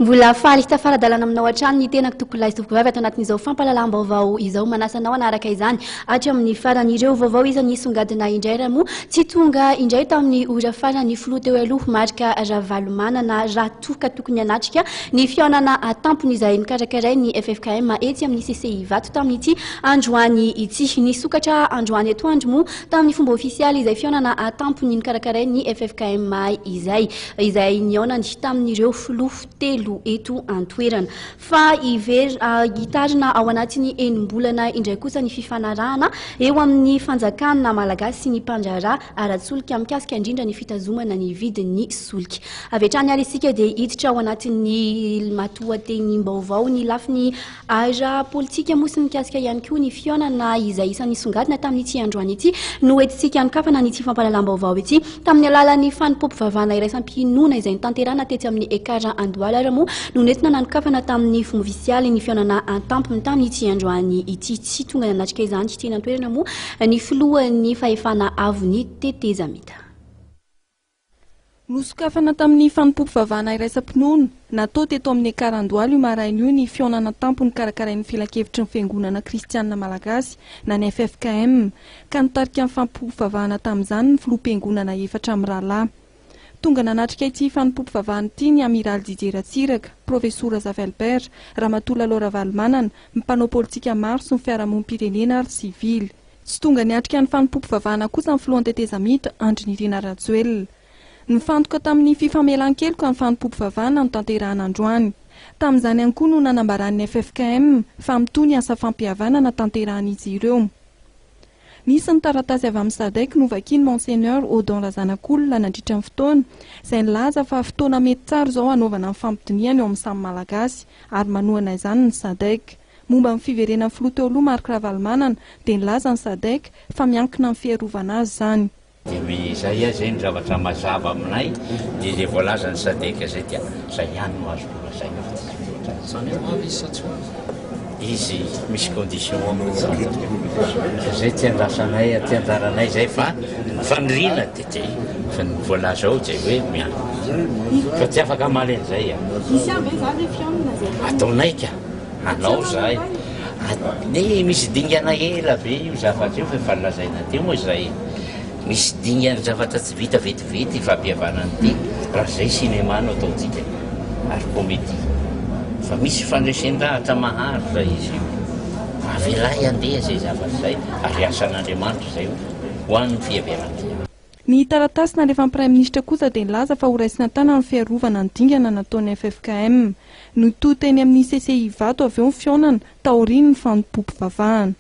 Mbola faly tafara-dalana aminao hatrany ny tenako tompokolahy sy tompokovavy ato anatin'izao fampahalalam-baovao izao. Manasa anao hanaraka izany hatramin'ny farany. Ireo vaovao isan'ny nisongadina indray raha moa tsy tonga indray tamin'ny ora farany ny filoha teo aloha Marc Ravalomanana raha toa ka tokony hanatrika ny fihaonana an-tampony izay nokarakarain'ny ffkm etsy amin'ny CCI Ivato tamin'ity androany ity. Nisokatra androany atoandro moa tamin'ny fomba ofisialy izay fihaonana an-tampony nokarakarain'ny ffkm izay. izay nihaonany tamin'ireo filoha telo eto an-toerana. Fa hitarina ao anatin'ny enim-bolana indray kosa ny fifanarahana eo amin'ny fanjakana malagasy sy ny mpandraharaha ara-tsolika mikasika indrindra ny fitazomana ny vidin'ny solika. Avy hatrany ary isika dia hiditra ao anatin'ny matoatenim-baovao ny lafiny Ara-politika moa sy mikasika ihany koa ny fihaonana izay isan'ny nisongadina tamin'ity androany ity no entintsika hanokafana an'ity fampahalalam-baovao ity. Tamin'ny alalan'ny fanompoam-pivavahana iraisam-pinoana izay notanterahina tetsy amin'ny Ekar Andohalo ary moa no nentina nanokafana tamin'ny fomba ofisialy ny fihaonana an-tampony tamin'ity androany ity. Tsy tonga nanatrika izany teny an-toerana moa ny filohan'ny fahefana avon'ny tetezamita. Nosokafana tamin'ny fanompoam-pivavahana iraisam-pinoana natao teto amin'ny Ekar Andohalo io maraina io ny fihaonana an-tampony karakarain'ny Filankevitry ny Fiangonana Kristianina Malagasy na ny ffkm ka nitarika ny fanompoam-pivavahana tamin'izany ny filoham-piangonana efatra mirahalahy. Tonga nanatrika ity fanompoam-pivavahana ity ny Amiraly Didier Ratsiraka, Profesora Zafy Albert, Ramatoa Lalao Ravalomanana, mpanao politika maro sy ny fiarahamonim-pirenena ary sivily. Tsy tonga niatrika ny fanompoam-pivavahana kosa ny filohan'ny tetezamita, Andry Nirina Rajoelina. Nifantoka tamin'ny fifamelan-keloka ny fanompoam-pivavahana notanterahana androany. Tamin'izany ihany koa no nanambaran'ny ffkm fa mitohy ny asa fampihavanana tanterahan'izy ireo. Nisy ny taratasy avy amin'ny Sadec novakian'i Monseigneur Odon Razanakolona nandritra ny fotoana, izay nilaza fa fotoana mety tsara izao hanaovana ny fampidinihana eo amin'ny samy Malagasy ary manohana izany ny Sadec. Momba ny fiverenan'ny filoha teo aloha Marc Ravalomanana dia nilaza ny Sadec fa miankina amin'ny fiarovana azy izany. Dia izay izay ny zavatra mazava aminay dia izay voalazan'ny Sadec izay dia izay ihany no azoko lazaina fa tsy mihoatra an'izay. Izany hoe ho avy izy sa tsy ho avy? Izy misy condition izay tsy andrasanay tsy anjaranay izay fa ny faniriana dia izay fa ny voalaza ao izay hoe miandry fa tsy afaka hamaly an'izay aho. Hisy ihany ve izany ilay fihaonana izay? Ataonay ka. Hanao zahay. Ny misy dingana ela be io zavatra io fa efa nolazaina teo moa izay. Misy dingana zavatra tsy vita vetivety fampihavanana ity raha izay cinéma no ataontsika ary comédie. Fa misy fandresen-dahatra maharitra izy io. Avelay handeha izay zavatra izay ary asan'Andriamanitra izay ho an'ny fiheverantsika. Ny taratasy nalefan'ny Praiminisitra kosa dia nilaza fa horaisina an-tanana ny fiarovana ny dingana nataon'ny ffkm. Nitohy teny amin'ny CCI Ivato avy eo ny fihaonana, taorian'ny fanompoam-pivavahana.